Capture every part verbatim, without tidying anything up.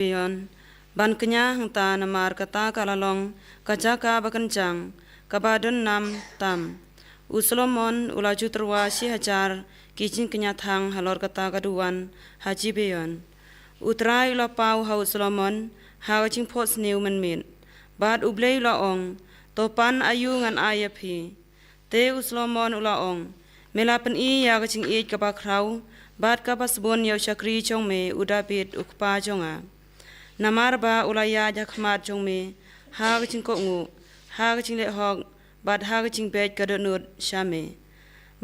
Gibeon ban kñia hangta, namar kata ka la long ka jaka ba kynjang kaba don nam tam. U Solomon u la ju tyrwa shi hajar ki jingkñia thang halor kata ka duwan ha Gibeon. U Trai u la paw ha u Solomon ha ka jingphohsniew mynmiet, bad U Blei u la ong, "To pan aïu ngan ai ïa phi?" Te u Solomon u la ong, "Me la pyni ïa ka jingïeit kaba khraw bad kaba sbun ïa u shakri jong me u Dabid u kpa jong nga. Namar ba u la ïaid ha khmat jong me ha ka jingkohnguh, ha ka jingleh hok, bad ha ka jingbeit ka dohnud sha me.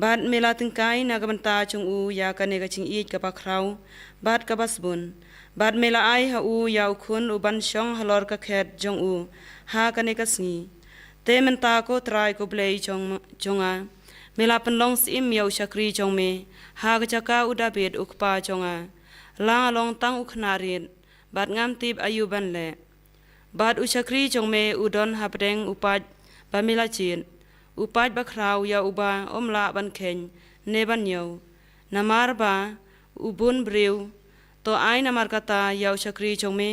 Bad me la tyngkai na ka bynta jong u ïa kane ka jingïeit kaba khraw bad kaba sbun. Bad me la ai ha u ïa u khun u ban shong halor ka khet jong u ha kane ka sngi. Te mynta, ko Trai, ko Blei jong, jong nga, me la pynlong syiem ïa u shakri jong me ha ka jaka u Dabid u kpa jong nga. La nga long tang u khynnah rit bad ngam tip aïu ban leh. Bad u shakri jong me u don hapdeng u paid ba me la jied, u paid ba khraw ïa uba ym lah ban kheiñ ne ban ñiew. Namar ba u bun briew, to ai namar kata ïa u shakri jong me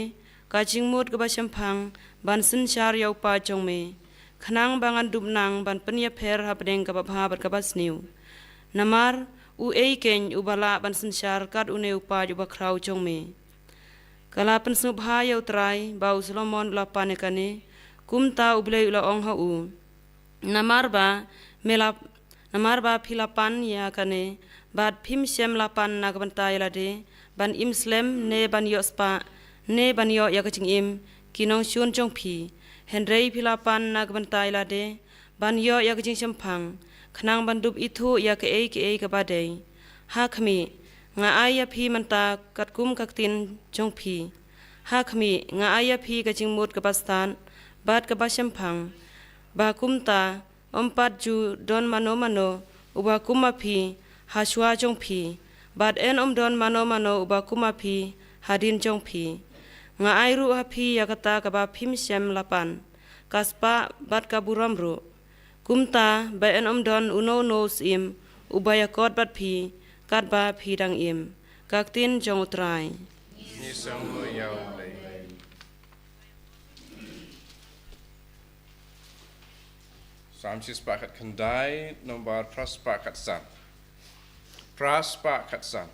ka jingmut kaba shemphang ban synshar ïa u paid jong me, khnang ba ngan dup nang ban pynïapher hapdeng kaba bha bad kaba sniew. Namar uei keiñ uba lah ban synshar kat une u paid uba khraw jong me?" Ka la pynsngewbha ïa u Trai ba u Solomon u la pan ïa kane. Kumta U Blei u la ong ha u, "Namar ba me la, namar ba phi la pan ïa kane, bad phim shym la pan na ka bynta ïa lade ban im slem ne ban ïoh spah ne ban ïoh ïa ka jingim ki nongshun jong phi, hynrei phi la pan na ka bynta ïa lade ban ïoh ïa ka jingshemphang, khnang ban dup ithuh ïa kaei kaei kaba dei. Ha khmih, nga ai ïa phi mynta katkum ka ktien jong phi. Ha khmih, nga ai ïa phi ka jingmut kaba stad bad kaba shemphang, ba kumta ym pat ju don mano mano uba kum ma phi ha shuwa jong phi, bad yn ym don mano mano uba kum ma phi hadien jong phi. Nga ai ruh ha phi ïa kata kaba phim shym la pan, ka spah bad ka burom ruh. Kumta ba yn ym don uno uno u syiem uba ïakot bad phi katba phi dang im." Ka ktien jong u Trai. Ngi sngewbha ïa u Blei. Salm shispah khatkhyndai, nombar phraspah khatsan. Phraspah khatsan.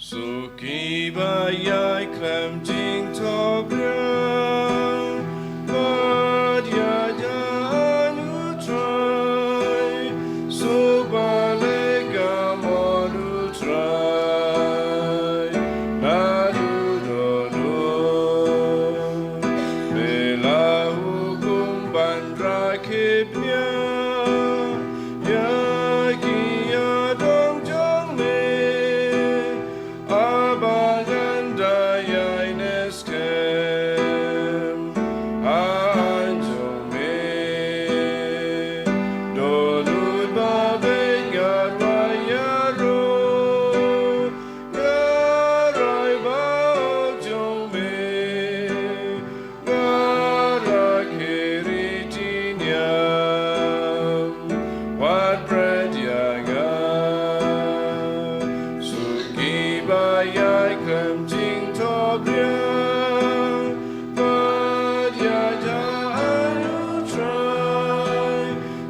Suki ba ïai khlem jingthok riang, bad ïaid ha U Trai, suk ba leh ka mon U Trai naduh dohnud. Me la hukum ban rakhe bniah ïa ki ïadong jong me, haba ngan da ïaineh skhem ha aiñ jong me. Dohnud ba beit nga rwai ïaroh, nga rai ba hok jong me, nga rakhe riti niam, wat bret ïa nga. Suki ba ïai khlem jingthok riang, bad ïaid ha U Trai,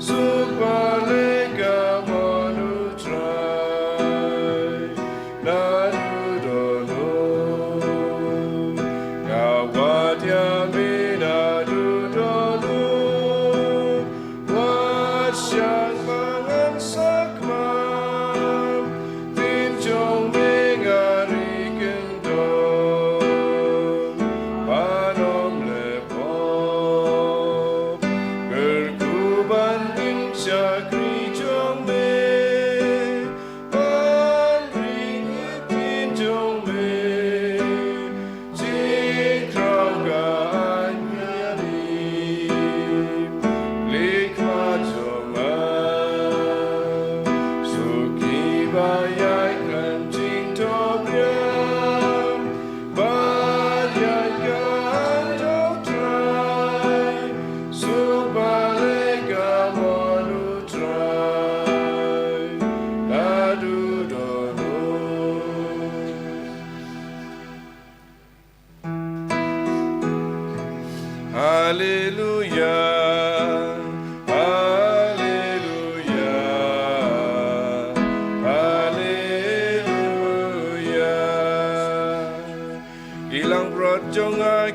suk ba leh ka mon U Trai naduh dohnud. Nga wad ïa me naduh dohnud, wat shang ba ngan sakma, ktien jong me nga ri kyndong ban ym leh pop. Kyrkhu ban im shakri jong me, ban ring ktien jong me. Jingkhraw ka aiñ ïa me, leh khmat jong nga. Suki ba ïai khlem jingthok riang, bad ïaid ha U Trai, suk ba leh ka mon U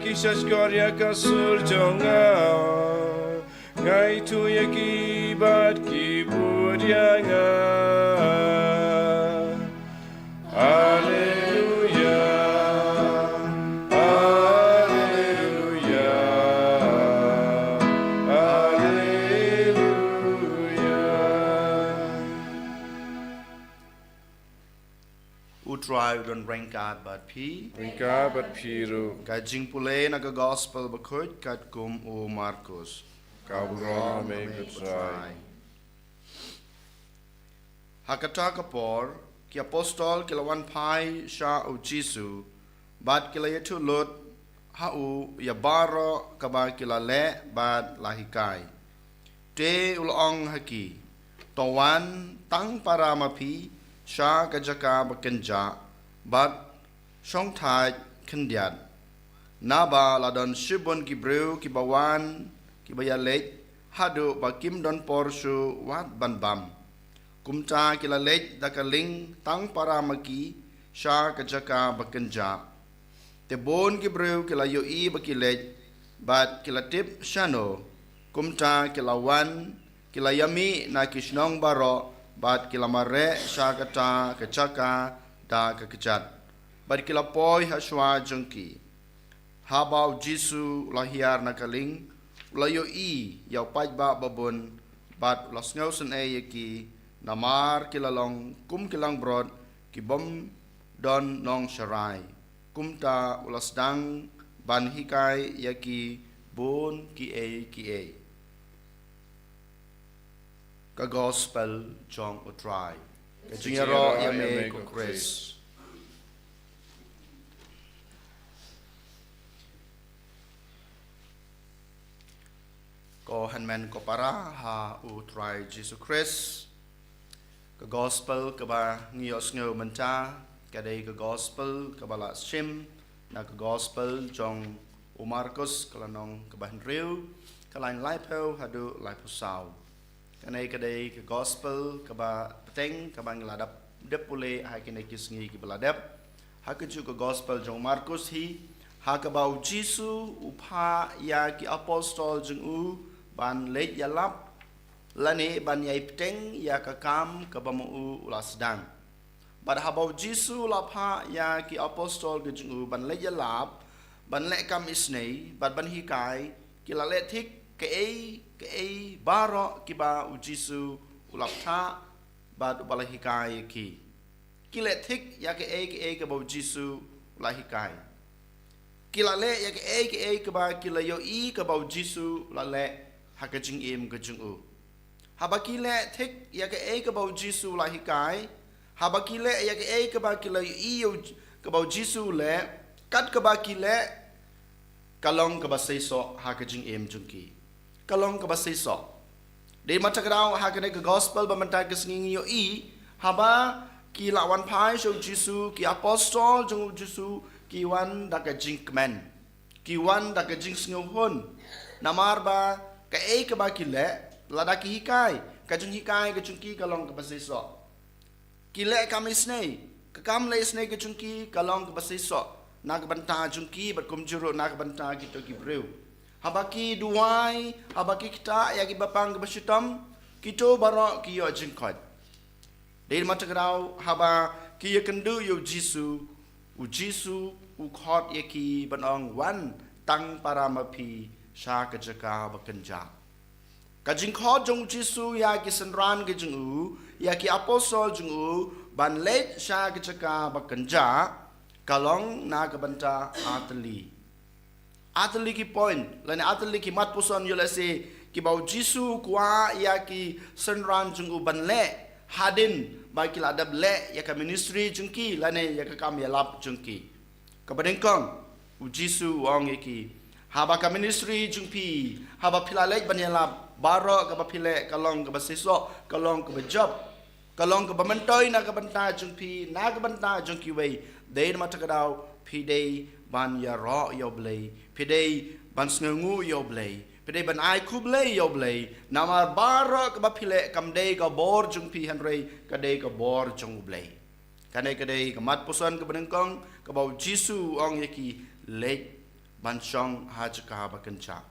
Ki shahshkor ïa ka sur jong nga, nga ïathuh ïa ki bad ki bud ïa nga. Alleluia, alleluia, alleluia. U Trai u don ryngkat bad phi. Ryngkat bad phi ruh. Ka jingpule na ka Gospel Bakhuid katkum u Markus. Ka burom ïa me ko Trai. Ha kata ka por, ki apostol ki la wan phai sha u Jisu, bad ki la ïathuh lut ha u ïa baroh kaba ki la leh bad la hikai. Te u la ong ha ki, to wan tang para ma phi sha ka jaka ba kynjah, bad shong thait khyndiat. Naba la don shibun ki briew kiba wan, kiba ïaleit, haduh ba kim don por shuh wat ban bam. Kumta ki la leit da ka lieng tang para ma ki sha ka jaka ba kynjah. Te bun ki briew ki la ïohi ba ki leit, bad ki la tip shano. Kumta ki la wan, ki la ïamih na ki shnong baroh, bad ki la mareh sha kata ka jaka da ka kjat. Bad ki la poi ha shuwa jong ki. Haba u Jisu u la hiar na ka lieng, u la ïohi ïa u paidbah babun, bad u la sngewsynei ïa ki, namar ki la long kum ki langbrot kibym don nongsharai. Kumta u la sdang ban hikai ïa ki bun kiei kiei. Ka Gospel jong u Trai. Ka jingïaroh ïa me ko Khrist. Ko hynmen ko para ha u Trai Jisu Khrist. Ka Gospel kaba ngi ïohsngew mynta, ka dei ka Gospel kaba la shim na ka Gospel jong u Markus, ka lynnong kaba hynriew, ka lain laiphew haduh laiphew saw. Kane ka dei ka Gospel kaba bteng kaba ngi la dep, dep pule ha kine ki sngi kiba la dep. Ha kajuh ka Gospel jong u Markus hi, ha kaba u Jisu u phah ïa ki apostol jong u ban leit ïalap, lane ban ïai bteng ïa ka kam kaba ma u u la sdang. Bad haba u Jisu u la phah ïa ki apostol ki jong u ban leit ïalap, ban leh kam isynei, bad ban hikai, ki la leh thik kaei kaei baroh kiba u Jisu u la phah, bad uba la hikai ïa ki. Ki leh thik ïa kaei kaei kaba u Jisu u la hikai. Ki la leh ïa kaei kaei kaba ki la ïohi kaba u Jisu u la leh ha ka jingim ka jong u. Haba ki leh thik ïa kaei kaba u Jisu u la hikai, haba ki leh ïa kaei kaba ki la ïohi ïa u J-, kaba u Jisu u leh, kat kaba ki leh, ka long kaba seisoh ha ka jingim jong ki. Ka long kaba seisoh. Dei namar kata ka daw ha kane ka Gospel ba mynta ka sngi ngi ïohi, haba ki la wan phai sha u Jisu, ki apostol jong u Jisu, ki wan da ka jingkmen. Ki wan da ka jingsngewhun. Namar ba kaei kaba ki leh, lada ki hikai, ka jinghikai ka jong ki ka long kaba seisoh. Ki leh kam isynei, ka kam leh isynei ka jong ki ka long kaba seisoh na ka bynta jong ki, bad kumjuh ruh na ka bynta kito ki briew. Haba ki duwai, haba ki ktah ïa kiba pang kiba shitom, kito baroh ki ïoh jingkhuid. Dei namar kata ka daw, haba ki ïakynduh ïa u Jisu, u Jisu u khot ïa ki ban ong, wan tang para ma phi sha ka jaka ba kynjah. Ka jingkhot jong u Jisu ïa ki synran ki jong u, ïa ki apostol jong u, ban leit sha ka jaka ba kynjah, ka long na ka bynta artylli. Artylli ki point, lane artylli ki mat puson, ïoh lehse kiba u Jisu u kwah ïa ki synran jong u ban leh, hadien ba ki la dep leh ïa ka ministry jong ki, lane ïa ka kam ïalap jong ki. Kaba nyngkong, u Jisu u ong ïa ki, haba ka ministry jong phi, haba phi la leit ban ïalap, baroh kaba phi leh ka long kaba seisoh, ka long kaba jop, ka long kaba myntoi na ka bynta jong phi, na ka bynta jong kiwei. Dei namar kata ka daw, phi dei ban ïaroh ïa u Blei, phi dei ban sngewnguh ïa u Blei, phi dei ban ai khublei ïa u Blei, namar baroh kaba phi leh kam dei ka bor jong phi, hynrei ka dei ka bor jong u Blei. Kane ka dei ka mat puson kaba nyngkong, kaba u Jisu u ong ïa ki, leit ban shong ha jaka ba kynjah.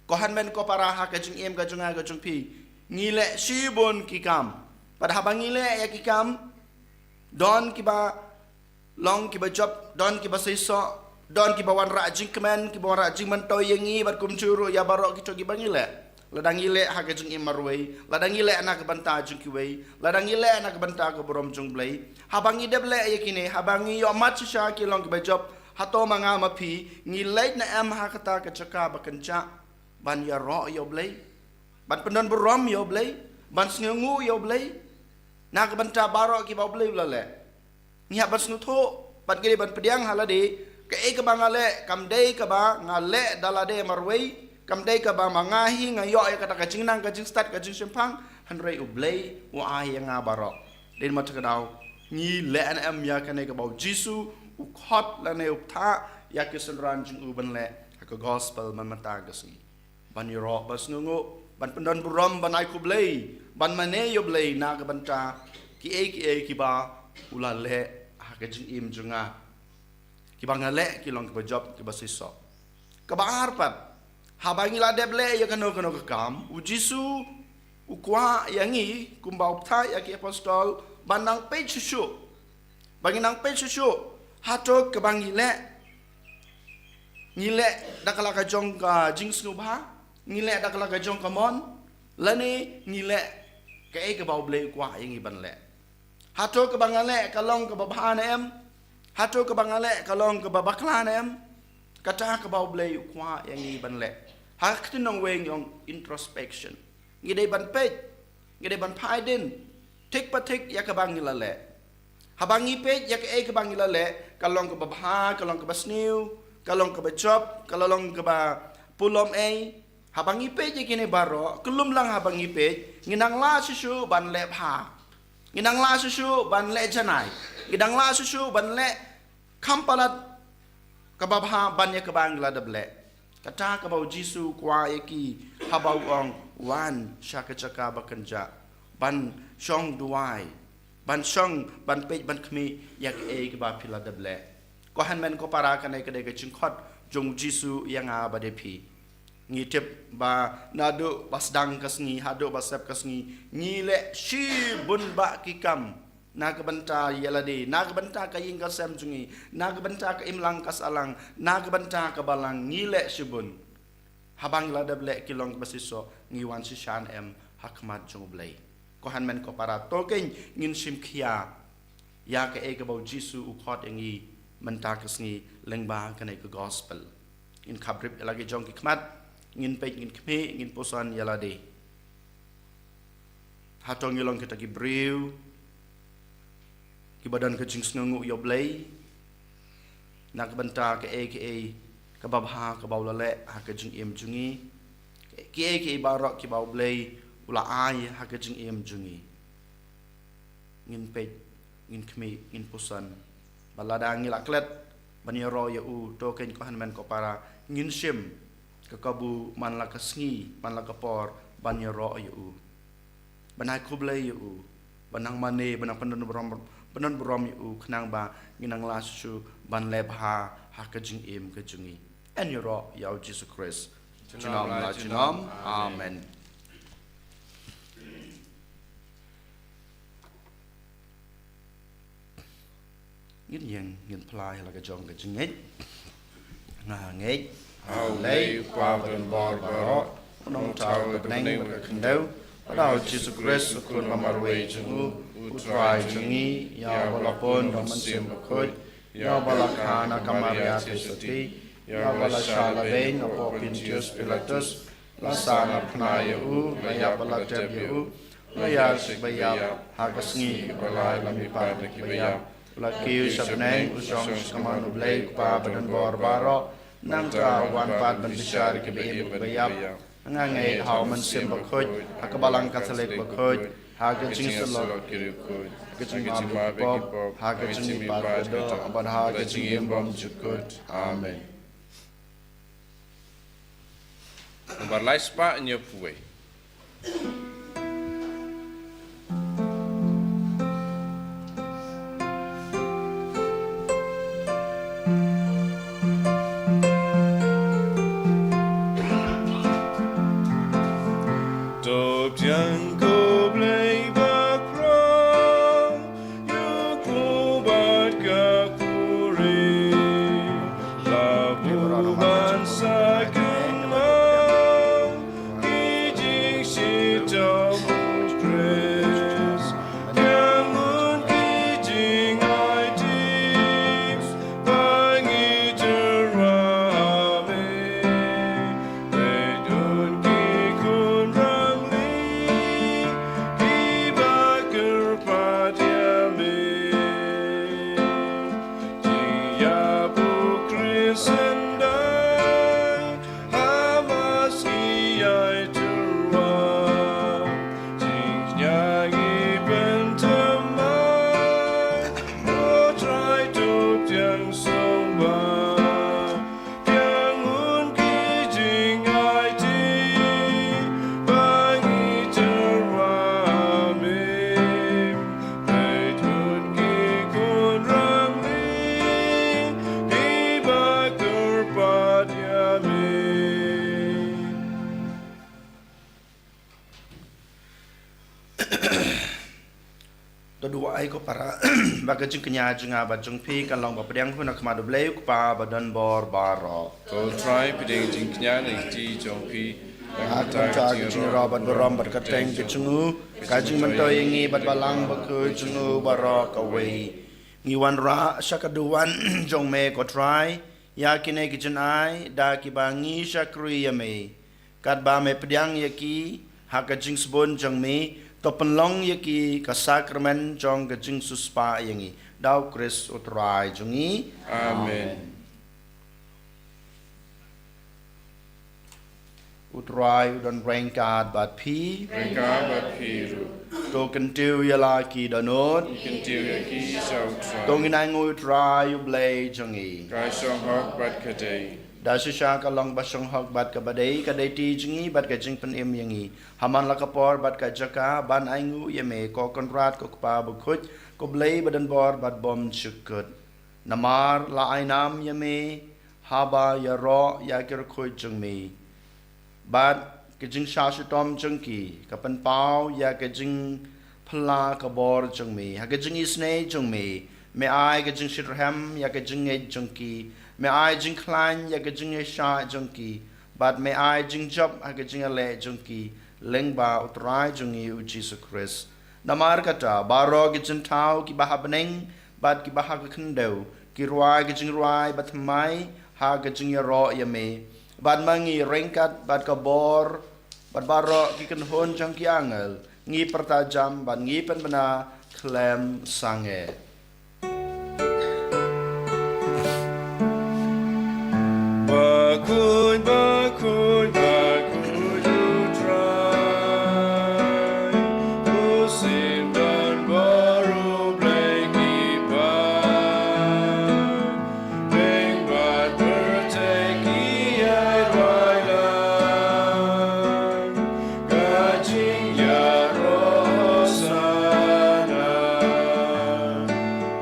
Ko hynmen ko para, ha ka jingim ka jong nga ka jong phi, ngi leh shibun ki kam. Bad haba ngi leh ïa ki kam, don kiba long kiba jop, don kiba seisoh, don kiba wanrah jingkmen, kiba wanrah jingmyntoi ïa ngi bad kumjuh ruh ïa baroh kito kiba ngi leh. Lada ngi leh ha ka jingim marwei, lada ngi leh na ka bynta jong kiwei, lada ngi leh na ka bynta ka burom jong U Blei, haba ngi dep leh ïa kine, haba ngi ïoh mat shisha ki long kiba jop, hato ma nga ma phi ngi leit ne em ha kata ka jaka ba kynjah ban ïaroh ïa U Blei, ban pyndon burom ïa U Blei, ban sngewnguh ïa U Blei na ka bynta baroh kiba U Blei u la leh? Ngi hap ban sngewthuh bad ngi dei ban pdiang ha lade, kaei kaba nga leh kam dei kaba nga leh da lade marwei, kam dei kaba ma nga hi nga ïoh ïa kata ka jingnang, ka jingstad, ka jingshemphang. Hynrei U Blei u ai ïa nga baroh. Dei ma kata ka daw ngi leh ne em ïa kane kaba U Jisu u khot lane u bthah ïa ki synran jong u ban leh ha ka gospel mynta ka sngi? Ban ïaroh, ban sngewnguh, ban pyndon burom, ban ai khublei, ban mane ïa U Blei na ka bynta kiei kiei kiba u la leh ha ka jingim jong nga. Kiba nga leh ki long kiba jop, kiba seisoh. Kaba ar pat, haba ngi la dep leh ïa kano kano ka kam, U Jisu u kwah ïa ngi kumba u bthah ïa ki apostol ban nang peit shuh shuh. Ba ngi nang peit shuh shuh, hato kaba ngi leh, ngi leh da ka la ka jong ka jingsngewbha, ngi leh da ka la ka jong ka mon, lane ngi leh kaei kaba U Blei u kwah ïa ngi ban leh? Hato kaba nga leh ka long kaba bha ne em? Hato kaba nga leh ka long kaba bakla ne em? Kata kaba U Blei u kwah ïa ngi ban leh. Ha ka ktien nongwei ngi ong introspection. Ngi dei ban peit, ngi dei ban phai dien thik pa thik ïa kaba ngi la leh. Haba ngi peit ïa kaei kaba ngi la leh, ka long kaba bha, ka long kaba sniew, ka long kaba jop, ka la long kaba pulom ei. Haba ngi peit ïa kine baroh, ka lum lang haba ngi peit, ngi nang lah shuh shuh ban leh bha. Ngi nang lah shuh shuh ban leh janai. Ngi nang lah shuh shuh ban leh kham palat kaba bha ban ïa kaba ngi la dep leh. Kata kaba U Jisu u kwah ïa ki haba u ong, wan sha ka jaka ba kynjah, ban shong duwai, ban shong, ban peit, ban khmih ïa kaei kaba phi la dep leh. Ko hynmen ko para, kane ka dei ka jingkhot jong U Jisu ïa nga bad ïa phi. Ngi tip ba naduh ba sdang ka sngi haduh ba sep ka sngi, ngi leh shibun bah ki kam na ka bynta ïa lade, na ka bynta ka ïing ka sem jong ngi, na ka bynta ka imlang ka sahlang, na ka bynta ka balang, ngi leh shibun. Haba ngi la dep leh ki long kiba seisoh, ngi wan shisha ne em ha khmat jong U Blei? Ko hynmen ko para, to kein ngin shim khia ïa kaei kaba U Jisu u khot ïa ngi mynta ka sngi lyngba kane ka gospel. Ngin khap rip ïa la ki jong ki khmat, ngin peit, ngin khmih, ngin puson ïa lade. Hato ngi long kita ki briew kiba don ka jingsngewnguh ïa U Blei na ka bynta kaei kaei kaba bha kaba u la leh ha ka jingim jong ngi, kiei kiei baroh kiba U Blei u la ai ha ka jingim jong ngi? Ngin peit, ngin khmih, ngin puson. Bad lada ngi la klet ban ïaroh ïa u, to kein ko hynmen ko para, ngin shim ka kabu man la ka sngi, man la ka por ban ïaroh ïa u, ban ai khublei ïa u, ban nang mane, ban nang pyndon burom, pyndon burom ïa u, khnang ba ngin nang lah shuh shuh ban leh bha ha ka jingim ka jong ngi. Yn ïaroh ïa U Jisu Khrist junom la junom. Amen. Ngin ïeng, ngin phla ïa la ka jong ka jingngeit. Nga ngeit ha U Blei, U Kpa badonbor baroh, U Nongthaw ka bneng bad ka khyndew, bad ha U Jisu Khrist, U Khun ba marwei jong u, U Trai jong ngi, ïa uba la pun da U Mynsiem Bakhuid, ïa uba la kha na ka Maria theisotti, ïa uba la shah la beiñ hapoh Pontius Pilatus, la sah na phna ïa u, la ïap bad la tep ïa u, la ïaid sha kiba ïap, ha ka sngi kaba lai la mihpat na kiba ïap, la kiew sha bneng, u shong sha ka mon U Blei U Kpa badonbor baroh. Nangta u wan pat ban bishar ïa kiba im bad kiba ïap. Nga ngeit ha U Mynsiem Bakhuid, ha ka Balang Katholik bakhuid, ha ka jingïasyllok ki riewkhuid, ha ka jingmap ïa ki pop, ha ka jingmihpat ka doh, bad ha ka jingim bymjukut. Amen. Nambar lai spah hynñiew phew wei. Ka duwai ko para, ba ka jingkñia jong nga bad jong phi kan long ba pdiang hun ha khmat U Blei U Kpa ba don bor baroh. Ko Trai, pdiang jingkñia na ki kti jong phi. Ha ka bynta ka jingïaroh bad burom bad kyrteng ka jong u, ka jingmyntoi ïa ngi bad Balang Bakhuid jong u baroh kawei. Ngi wanrah sha ka duwan jong me ko Trai, ïa kine ki jingai da kiba ngi shakri ïa me. Katba me pdiang ïa ki ha ka jingsbun jong me, to pynlong ïa ki ka sakramen jong ka jingsiewspah ïa ngi. Da U Khrist U Trai jong ngi. Amen. U Trai u don ryngkat bad phi. Ryngkat bad phi ruh. To kyntiew ïa la ki dohnud. Kyntiew ïa ki sha U Trai. To ngin ainguh ïa U Trai U Blei jong ngi. Ka shong hok bad ka dei. Da shisha ka long ba shong hok bad kaba dei, ka dei ti jong ngi bad ka jingpynim ïa ngi ha man la ka por bad ka jaka ban ainguh ïa me, ko Kynrad ko Kpa Bakhuid, ko Blei ba don bor bad bymjukut. Namar la ai nam ïa me haba ïaroh ïa ki riewkhuid jong me. Bad ka jingshah shitom jong ki ka pynpaw ïa ka jingphylla ka bor jong me. Ha ka jingisynei jong me, me ai ka jingshitrhem ïa ka jingngeit jong ki. Me ai jingkhlaiñ ïa ka jingïaishah jong ki. Bad me ai jingjop ha ka jingïaleh jong ki lyngba U Trai jong ngi U Jisu Khrist. Namar kata, baroh ki jingthaw kiba ha bneng bad kiba ha ka khyndew ki rwai ka jingrwai bathymmai ha ka jingïaroh ïa me. Bad ma ngi ryngkat bad ka bor bad baroh ki kynhun jong ki angel, ngi pyrta jam bad ngi pynbna khlem sangeh. Bakhuid, bakhuid, bakhuid U Trai, u symbai baroh U Blei ki paid. Bad pyrthei ki ïaroh ïalap ka jingïaroh Hosana.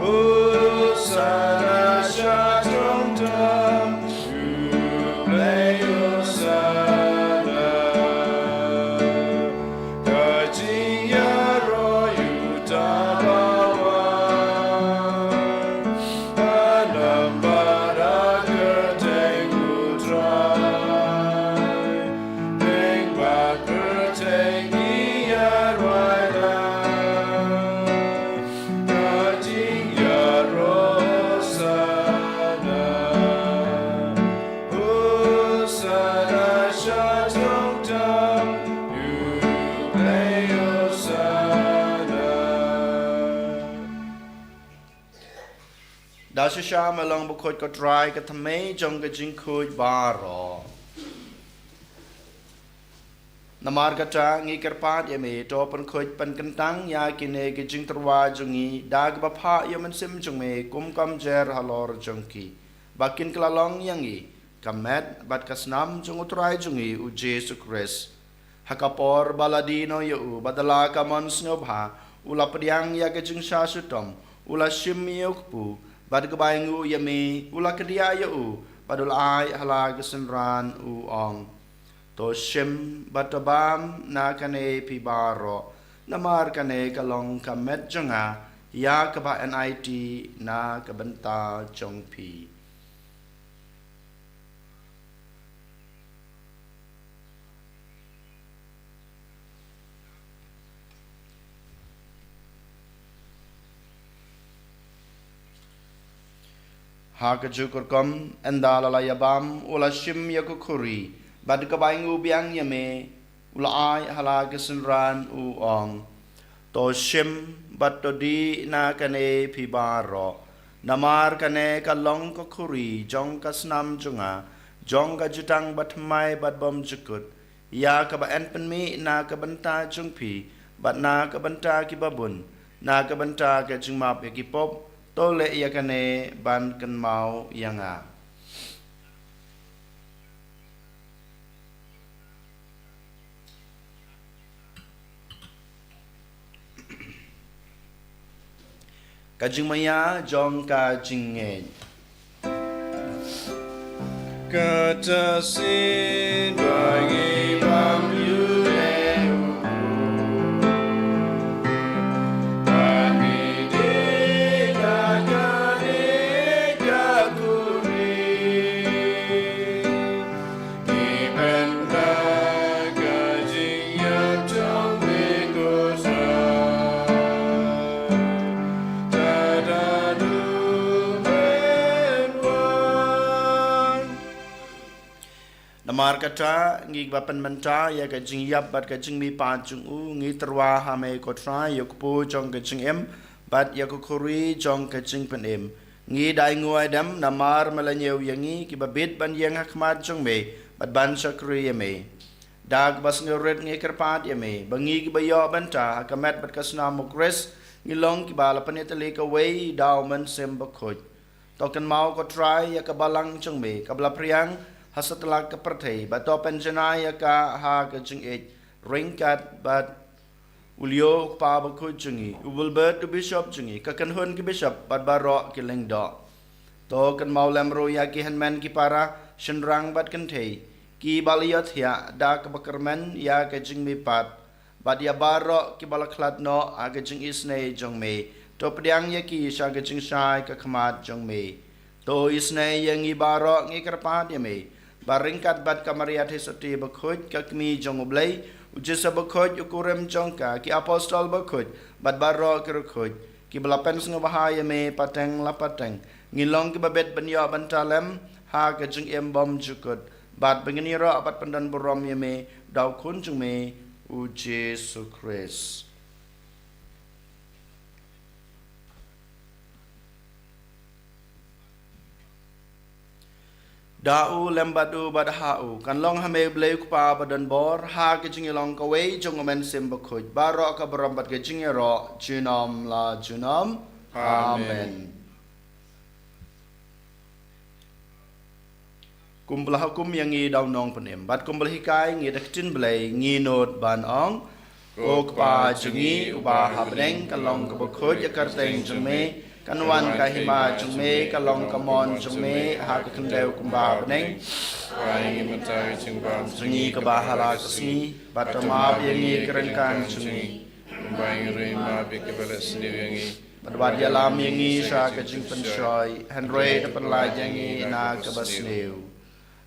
Hosana shatrong tam, U Blei Hosana. Ka jingïaroh ïa uta uba wan ha namar ba kyrteng U Trai. Bad pyrthei ki ïaroh ïalap ka jingïaroh Hosana. Hosana shatrong tam, U Blei Hosana. Da shisha me long bakhuid ko Trai, ka thymmei jong ka jingkhuid baroh. Namar kata ngi kyrpad ïa me, to pynkhuid pynkyntang ïa kine ki jingtyrwa jong ngi da kaba phah ïa u Mynsiem jong me kum ka kumjuh halor jong ki, ba kin kylla long ïa ngi ka met bad ka snam jong U Trai jong ngi U Jisu Khrist. Ha ka por ba la die noh ïa u, bad da la ka mon sngewbha, u la pdiang ïa ka jingshah shitom, u la shim ïa u kpu, bad kaba ainguh ïa me, u la kdiah ïa u, bad u la ai ha la ki synran, u ong: To shim bad to bam na kane phi baroh, namar kane ka long ka met jong nga, ïa kaba yn aiti na ka bynta jong phi. Ha kajuh ka rukom, ynda la la ïabam, u la shim ïa ka khuri, bad kaba ainguh biang ïa me, u la ai ha la ki synran, u ong: To shim bad to dih na kane phi baroh, namar kane ka long ka khuri jong ka snam jong nga, jong ka jutang bathymmai bad bymjukut, ïa kaba yn pynmih na ka bynta jong phi bad na ka bynta kiba bun, na ka bynta ka jingmap ïa ki pop. To leh ïa kane ban kynmaw ïa nga. Ka jingmaïa jong ka jingngeit. Kata shisien ba ngi bam ïa u, ba ngi Namar kata, ngi kiba pynmynta ïa ka jingïap bad ka jingmihpat jong u, ngi tyrwa ha me ko Trai, ïa u kpu jong ka jingim bad ïa ka khuri jong ka jingpynim. Ngi da ainguh aidem namar me la ñiew ïa ngi kiba bit ban ïeng ha khmat jong me bad ban shakri ïa me. Da kaba sngewrit ngi kyrpad ïa me ba ngi kiba ïoh bynta ha ka met bad ka snam u Khrist, ngi long kiba la pynïatylli kawei da u Mynsiem Bakhuid. To kynmaw ko Trai ïa ka balang jong me kaba la phriang ha satlak ka pyrthei, bad to pynjanai ïa ka ha ka jingïeit ryngkat bad u Leo u Kpa Bakhuid jong ngi, u Wilbert u Bishop jong ngi, ka kynhun ki bishop bad baroh ki lyngdoh. To kynmaw lem ruh ïa ki hynmen ki para, shynrang bad kynthei, kiba la ïohthiah da kaba kyrmen ïa ka jingmihpat, bad ïa baroh kiba la khlad noh ha ka jingisynei jong me. To pdiang ïa ki sha ka jingshai ka khmat jong me. To isynei ïa ngi baroh, ngi kyrpad ïa me ba ryngkat bad ka Maria Theisotti Bakhuid, ka Kmie jong u Blei, u Joseph Bakhuid, u kurim jong ka, ki apostol bakhuid bad baroh ki riewkhuid kiba la pynsngewbha ïa me pateng la pateng, ngin long kiba bit ban ïoh bynta lem ha ka jingim bymjukut, bad ba ngin ïaroh bad pyndonburom ïa me da u Khun jong me, u Jisu Khrist. Da u, lem bad u, bad ha u, kan long ha me u Blei u Kpa badonbor, ha ka jingïalong kawei jong u Mynsiem Bakhuid, baroh ka burom bad ka jingïaroh junom la junom. Amen. Amen. Kumba la hukum ïa ngi da u Nongpynim, bad kumba la hikai ngi da ka ktien Blei, ngi nud ban ong: Ko Kpa jong ngi uba ha bneng, kan long kaba khuid ïa ka kyrteng jong me, kan wan ka hima jong me, kan long ka mon jong me ha ka khyndew kumba ha bneng. Pynshai ïa ngi mynta ka jingbam jong ngi kaba ha la ka sngi, bad to map ïa ngi ki ryngkang jong ngi, kumba ngi ruh ngi map ïa kiba leh sniew ïa ngi. Bad wat ïalam ïa ngi sha ka jingpynshoi, hynrei to pynlait ïa ngi na kaba sniew.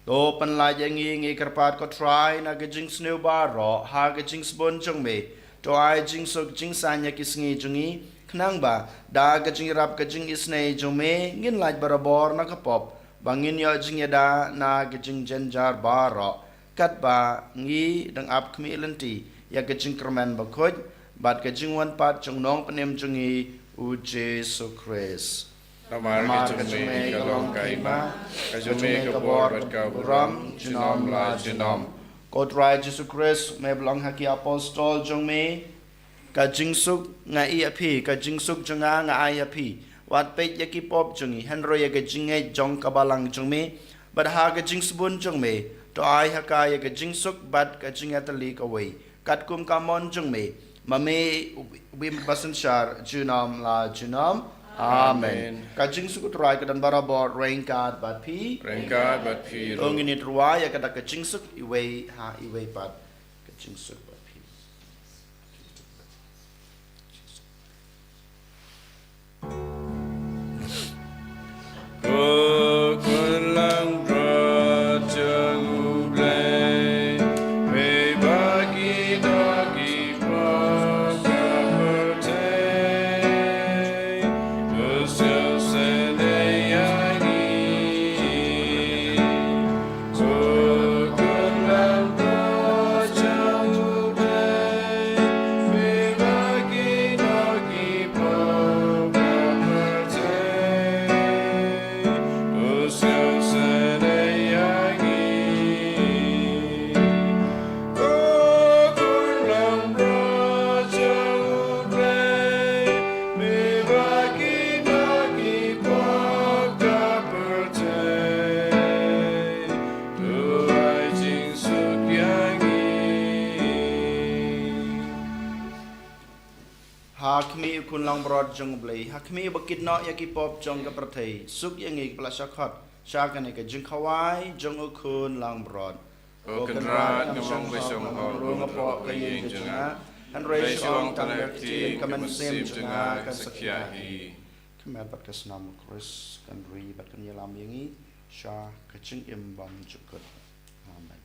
To pynlait ïa ngi, ngi kyrpad ko Trai, na ka jingsniew baroh ha ka jingsbun jong me. To ai jingsuk jingsaiñ ïa ki sngi jong ngi, khnang ba da ka jingïarap ka jingisynei jong me ngin lait barabor na ka pop, ba ngin ïoh jingïada na ka jingjynjar baroh, katba ngi dang ap khmih lynti ïa ka jingkyrmen bakhuid bad ka jingwan pat jong u Nongpynim jong ngi, u Jisu Khrist. Namar ka jong me ka long ka hima, ka jong me ka bor bad ka burom junom la junom. Ko Trai Jisu Khrist, me ba la ong ha ki apostol jong me: Ka jingsuk nga ai ha phi, ka jingsuk jong nga nga ai ha phi. Wat peit ïa ki pop jong ngi, hynrei ïa ka jingngeit jong ka balang jong me. Bad ha ka jingsbun jong me, to ai ha ka ïa ka jingsuk bad ka jingïatylli kawei, katkum ka mon jong me, ma me u Blei uba synshar junom la junom. Amen. Amen. Ka jingsuk u Trai ka don barabor ryngkat bad phi. Ryngkat bad phi ruh. To ngin ïatyrwa ïa ka da ka jingsuk iwei ha iwei pat. Ka jingsuk bad phi. Ko Khun langbrot jong u Blei, me ba ki doh ki pop ka pyrthei, to sngewsih ïa ngi. To ai jingsuk ïa ngi. Ha khmih u Khun langbrot jong u Blei, ha khmih ba kit noh ïa ki pop jong ka pyrthei, suk ïa ngi kiba la shah khot sha kane ka jingkhawai jong u Khun langbrot. Ko Kynrad, nga mong ba shong hok, rung hapoh ka ïing jong nga, hynrei shong tang ka ktien ka mynsiem jong nga kan sa khiah hi. Ka met bad ka snam u Khrist kan ri bad kan ïalam ïa ngi sha ka jingim bymjukut. Amen.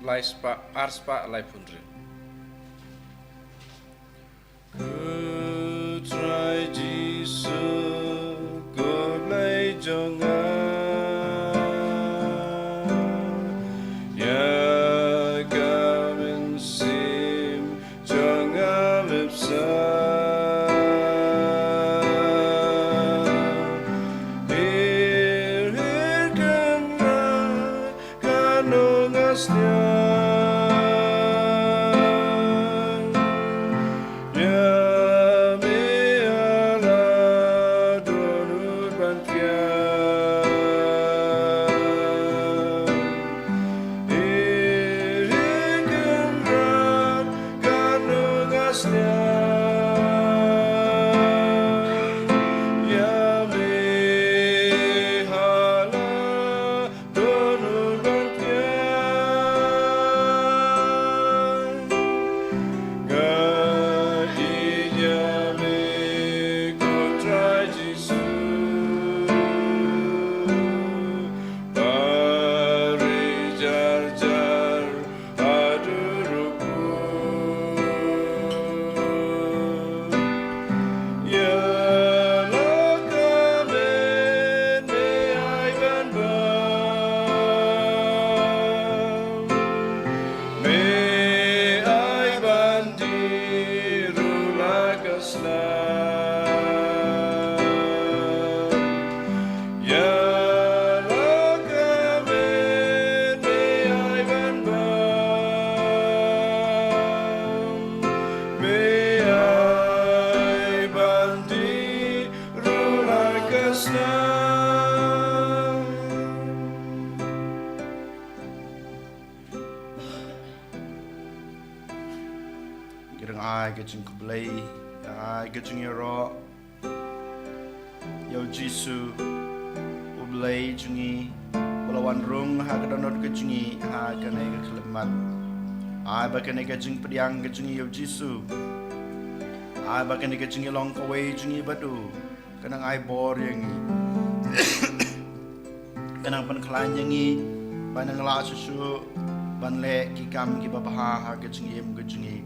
lai spah, ar spah laiphew hynriew. Ko Trai Jisu, ko Blei jong nga, ïa ka mynsiem jong nga lip sa. Hir hir kynrad, kano nga sniang. Ïa me la don ut ban thiang. Hir hir kynrad, kano nga sniang. Ïa me la don ut ban thiang. Nga ïeit ïa me ko Trai Jisu. Ba ri jar jar haduh ruh bun. Ïa la ka met me ai ban bam. Me ai ban dih ruh la ka snam. Ïa la ka met me ai ban bam. Me ai ban dih ruh la ka snam. Ngi dang ai ka jingkhublei, ngi dang ai ka jingïaroh ïa u Jisu, u Blei jong ngi, uba la wan rung ha ka dohnud ka jong ngi ha kane ka khyllipmat. Ai ba kane ka jingpdiang ka jong ngi ïa u Jisu, ai ba kane ka jingïalong kawei jong ngi bad u, kan nang ai bor ïa ngi, kan nang pynkhlaiñ ïa ngi ba ngin lah shuh shuh ban leh ki kam kiba bha ha ka jingim ka jong ngi.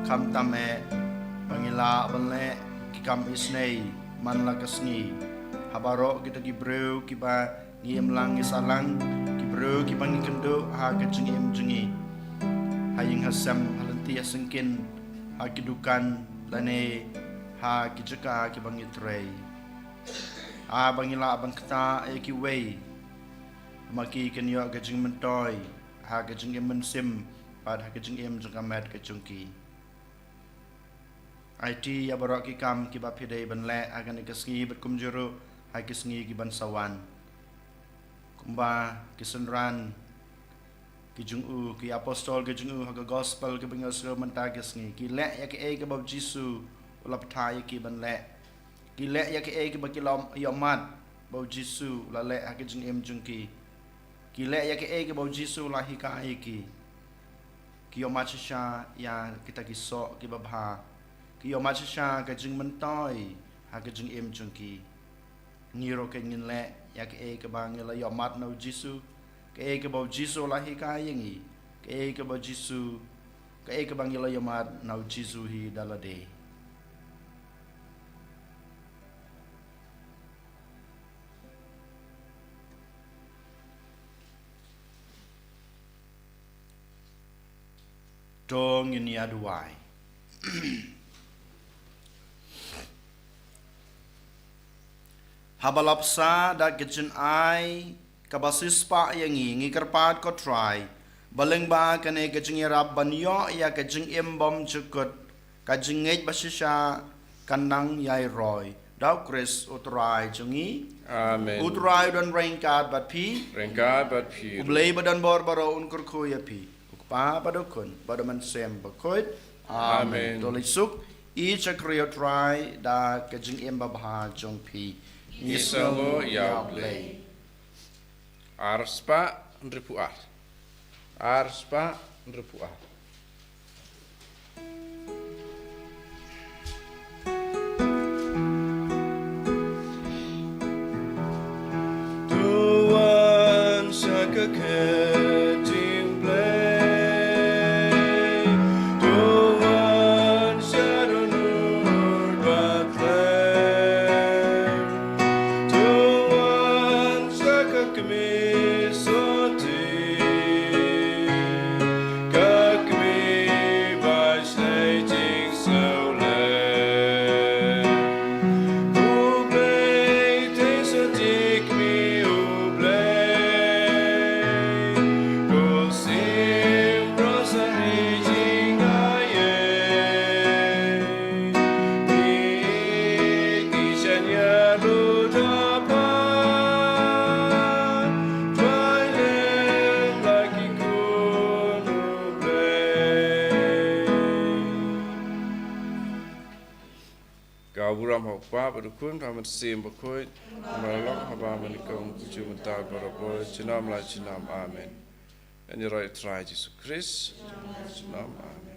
Khamtam eh ba ngin lah ban leh ki kam isynei man la ka sngi ha baroh kita ki briew kiba ngi im lang ngi sah lang, ki briew kiba ngi kynduh ha ka jingim jong ngi, ha ïing ha sem, ha lynti ha syngkien, ha ki dukan lane ha ki jaka kiba ngi trei. Ai ba ngin lah ban ktah ïa kiwei, ba ma ki kin ïoh ka jingmyntoi ha ka jingim mynsiem bad ha ka jingim jong ka met ka jong ki. Aiti ïa baroh ki kam kiba phi dei ban leh ha kane ka sngi bad kumjuh ruh ha ki sngi ki ban sa wan. Kumba ki synran ki jong u, ki apostol ki jong u ha ka gospel kiba ngi ïohsngew mynta ka sngi, ki leh ïa kaei kaba u Jisu u la bthah ïa ki ban leh. Ki leh ïa kaei kaba ki la ïohmad ba u Jisu u la leh ha ka jingim jong ki. Ki leh ïa kaei kaba u Jisu u la hikai ïa ki. Ki ïohmad shisha ïa kita ki soh kiba bha. Ki ïohmad shisha ka jingmyntoi ha ka jingim jong ki. Ngi ruh kan ngin leh ïa kaei kaba ngi la ïohmad na u Jisu, kaei kaba u Jisu u la hikai ïa ngi, kaei kaba u Jisu, kaei kaba ngi la ïohmad na u Jisu hi da lade. To ngin ïa duwai. Haba la bsa da ka jingai kaba sispah ïa ngi, ngi kyrpad ko Trai, ba lyngba kane ka jingïarap ban ïoh ïa ka jingim bymjukut, ka jingngeit ba shisha kan nang ïai roi. Da u Khrist u Trai jong ngi. Amen. U Trai u don ryngkat bad phi. Ryngkat bad phi. U Blei ba don bor baroh un kyrkhu ïa phi. U Kpa bad u Khun bad u Mynsiem Bakhuid. Amen. Amen. To leit suk, ïeit shakri ïa u Trai da ka jingim babha jong phi. Ngi sngew ïa u Blei. Ar spah hynriewphew ar. Ar spah hynriewphew ar. To wan sha ka kyrteng Blei. Kpa bad u Khun bad u Mynsiem Bakhuid, kumba la long ha ba mynnyngkong, kumjuh mynta bad barabor, junom la junom. Amen. Ngan ïaroh ïa u Trai Jisu Khrist. Junom. Amen.